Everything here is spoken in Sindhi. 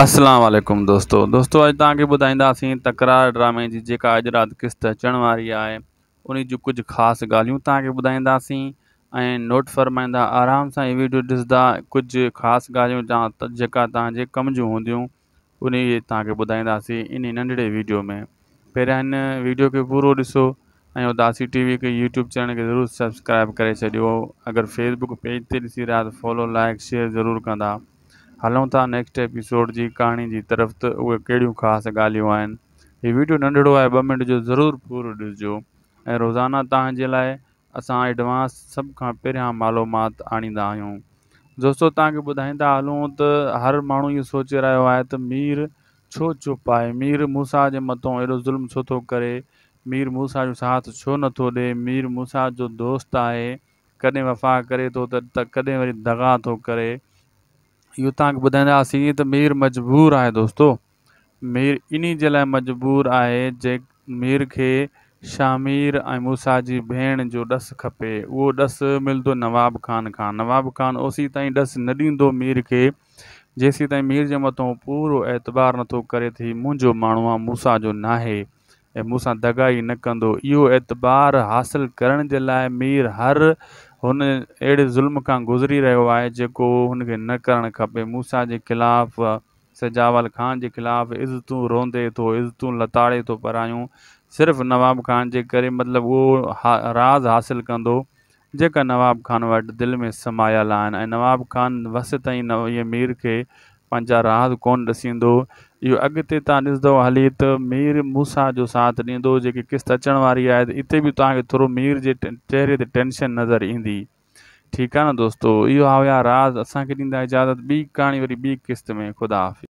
اسلام عليڪم دوستو دوستو اڄ توهان کي ٻڌائينداسين تڪرار ڊرامي جي جيڪا اڄ رات قسط اچڻ واري آهي انهي جون ڪجهه خاص ڳالهيون توهان کي ٻڌائينداسين ۽ نوٽ فرمائيندا آرام سان هي ويڊيو ڏسندا ڪجهه خاص ڳالهيون جيڪا توهان جي ڪم جون هونديون انهي جي توهان کي ٻڌائينداسين انهي ننڍڙي ويڊيو ۾ پهريان هن ويڊيو کي پورو ڏسو ۽ اداسي ٽي وي کي يوٽيوب چينل کي ضرور سبسڪرائب ڪري ڇڏيو اگر فيسبوڪ پيج تي ڏسي رهيا ته فالو لائڪ شيئر ضرور ڪندا هلون ٿا نيڪسٽ ايپيسوڊ جي ڪهاڻي جي طرف ته اهي ڪهڙيون خاص ڳالهيون آهن. هي ويڊيو ننڍڙو آهي ٻه منٽ جو ضرور پورو ڏسجو ۽ روزانه توهان جي لاء اسان ايڊوانس سڀ کان پهريان معلومات آڻيندا آهيون. دوستو توهان کي ٻڌائيندا هلون ته هر ماڻهو اهو سوچي رهيو آهي ته مير ڇو چپ آهي مير موسيٰ جي مٿون ايڏو ظلم ڇو ٿو ڪري مير موسيٰ جو ساٿ ڇو نٿو ڏي مير موسيٰ جو دوست آهي ڪڏهن وفا ڪري ٿو ته ڪڏهن وري دغا ٿو ڪري. اهو توهان کي ٻڌائينداسين ته مير مجبور آهي دوستو مير انهي جي لاء مجبور آهي جي مير کي شاهمير ۽ موسيٰ جي ڀيڻ جو ڏس کپي اهو ڏس ملندو نواب خان کان نواب خان اوسي تائين ڏس نه ڏيندو مير کي جيسين تائين مير جي مٿو پورو اعتبار نٿو ڪري ته هي منهنجو ماڻهو آهي موسيٰ جو ناهي ۽ مون سان دغا ئي نه ڪندو. اهو اعتبار حاصل ڪرڻ جي لاء مير هر هن اهڙي ظلم کان گذري رهيو آهي جيڪو هن کي نه ڪرڻ کپي. موسيٰ جي خلاف، سجاول خان جي خلاف عزتون روندي ٿو، عزتون لتاڙي ٿو پرايون صرف نواب خان جي ڪري مطلب اهو راز حاصل ڪندو جيڪا نواب خان وٽ دل ۾ سمايل آهن ۽ نواب خان وس تائين انهيء مير کي پنهنجا راز ڪونه ڏسيندو. اهو اڳتي توهان ڏسندؤ هلي ته مير موسيٰ جو ساٿ ڏيندو جيڪي قسط اچڻ واري آهي ته اتي به توهان کي ٿورو مير جي چهري تي ٽينشن نظر ايندي. ٺيڪ آهي نه دوستو اهو هيا راز اسان کي ڏيندا اجازت ٻي ڪهاڻي وري ٻي قسط ۾ خدا حافظ.